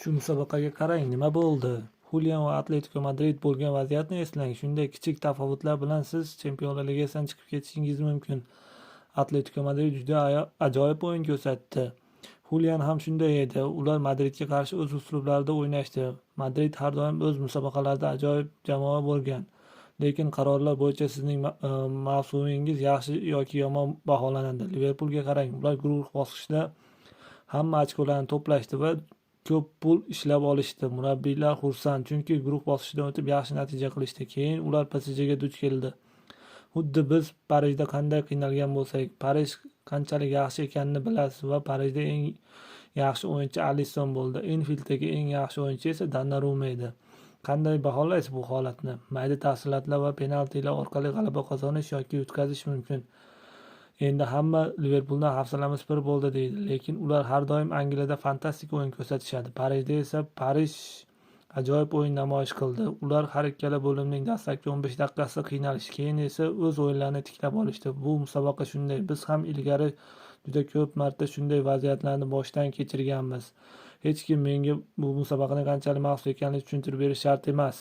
Shu musobaqaga qarang, nima bo'ldi? Xulian va Atletiko Madrid bo'lgan vaziyatni eslang. Shunday kichik tafovutlar bilan siz Chempionlar Ligasidan chiqib ketishingiz mumkin. Atletiko Madrid juda ajoyib o'yin ko'rsatdi. Xulian ham shunday edi. Ular Madridga qarshi o'z uslublarida o'ynashdi. Madrid har doim o'z musobaqalarida ajoyib jamoa bo'lgan. Lekin qarorlar bo'yicha sizning mavsumingiz yaxshi yoki yomon baholanadi. Liverpulga qarang, ular guruh bosqichida hamma ochkolarni to'plashdi va ko'p pul ishlab olishdi. Murabbiylar xursand, chunki guruh bosqichidan o'tib yaxshi natija qilishdi. Keyin ular PSJga duch keldi. Xuddi biz Parijda qanday qiynalgan bo'lsak, Parij qanchalik yaxshi ekanini bilasiz va Parijda eng yaxshi o'yinchi Alisson bo'ldi. Enfilddagi eng yaxshi o'yinchi esa Donnarumma edi. Qanday baholaysiz bu holatni? Mayda tafsilotlar va penaltilar orqali g'alaba qozonish yoki yutqazish mumkin. Endi hamma Liverpuldan hafsalamiz pir bo'ldi deydi, lekin ular har doim Angliyada fantastik o'yin ko'rsatishadi. Parijda esa Parij ajoyib o'yin namoyish qildi. Ular har ikkala bo'limning dastlabki 15 daqiqasida qiynalishdi, keyin esa o'z o'yinlarini tiklab olishdi. Bu musobaqa shunday. Biz ham ilgari juda ko'p marta shunday vaziyatlarni boshdan kechirganmiz. Hech kim menga bu musobaqani qanchalik maxsus ekanligini tushuntirib berish shart emas.